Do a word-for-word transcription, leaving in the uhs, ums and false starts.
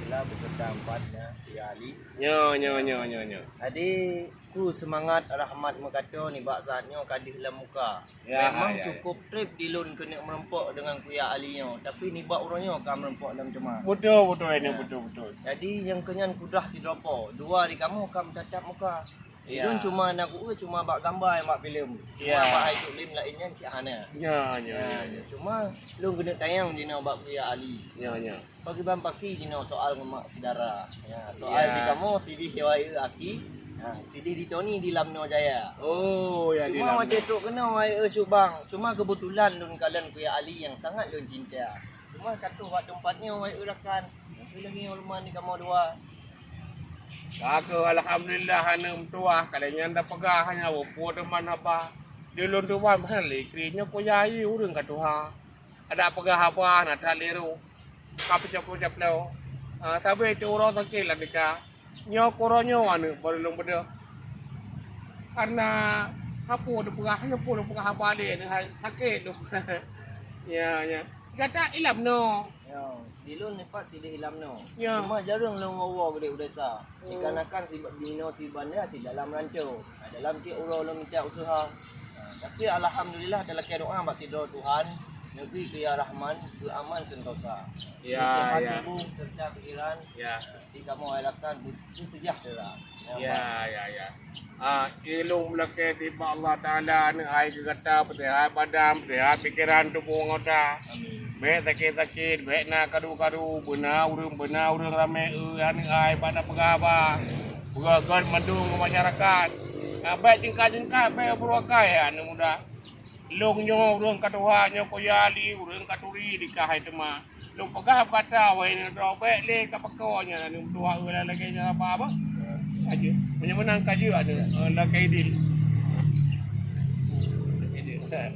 Sila beserta empat na Kuya Ali. Nyo, nyo, nyo, nyo, nyo. Jadi, ku seumangat rahmat meukato nibak saat nyoe ka deuh lam muka. Ya, memang ya, ya. Cukup treb di lôn keuneuk meurumpok deungon Kuya Ali nyoe, tapi nibak uroe nyoe ka meurumpok lom teuma. Betul, betul, ini ya. Betul, betul. Jadi, nyang keunyan kudah sidroe po, dua di kamoe ka meutatap muka. Ya. Di lôn cuma na kueu cuma bak gamba nyang bak filem. Cuma ya. Bak hai Cuk Lim laén nyan cit hana. Ya, ya, ya, ya. Cuma lôn keuneuk tanyong jinoe bak Kuya Ali. Ya, ya. Pakriban paki jinoe soal ngon mak sidara. Ya, soal ya. Di kamoe sideh Wai Eu aki. Ha, sideh di Tony di Lamno Jaya. Oh, ya, di Lamno. Cuma watèe trok keunoe Wai Eu Cuk Bang. Cuma keubeutulan lôn kalon Kuya Ali nyang sangat lôn cinta. Cuma ka troh bak teumpat nyoe Wai Eu rakan. Tapi lagèe nyoe lôn man di kamoe dua. Ka keuh alhamdulillah aneuk meutuwah, ka lheueh nyan tapeugah nyan, peue teuma haba. Di lôn tuwan meuhan lé kri nyoe Kuya Ali ureueng ka tuha. Adak peugah haba na that lé roh. Ka peucaplo-caplo. Ah, sabe teuuroe sakét lam tika. Nyoe keuroe nyoe aneuk baru lôn beudôh. Karena hapô lôn peugah, nyoe pun lôn peugah haba lé, sakét lôn. Ya, ya. Gata ilam no. Ya, di lôn lepat sideh ilam no. Ya. Cuma jareueng lôn woe-woe geude u desa. Oh. Dikarenakan sibak binoe sibanda sidalam ranco. Nah, dalam tiep uroe lôn mita useuha. Nah, tapi alhamdulillah talakèe doa bak sidroe Tuhan, neubri keu ya Rahman, keu aman sentosa. Ya, ya. Keu sehat tuboh serta pikiran. Ya. Di kamoe hai rakan beuseujahtra. Ya, ya, ya. Ah, ilôn meulakèe sifat Allah Taala, aneuk hai keu gata, peuseuhat badan, peuseuhat pikeran, tuboh anggota. Amin. Bèk sakét-sakét, bèk na karu-karu, beuna ureueng, beuna ureueng ramè, eu, aneuk hai, bak na peugah haba. Peugah gèt mandum ngon masyarakat. Ah, bèk jeungkat-jeungkat, bèk beureukai, aneuk muda. Lôn nyoe ureueng ka tuha, nyoe Kuya Ali, ureueng ka turi, dikah hai teuma. Lôn peugah bak gata, wahé droe, bèk lé ka peuko nyan aneuk meutuwah, eu, lagèe nyan haba, bah. Ka jeuet. Meunyoe meunan ka jeuet aneuk, eh, lagèe idin.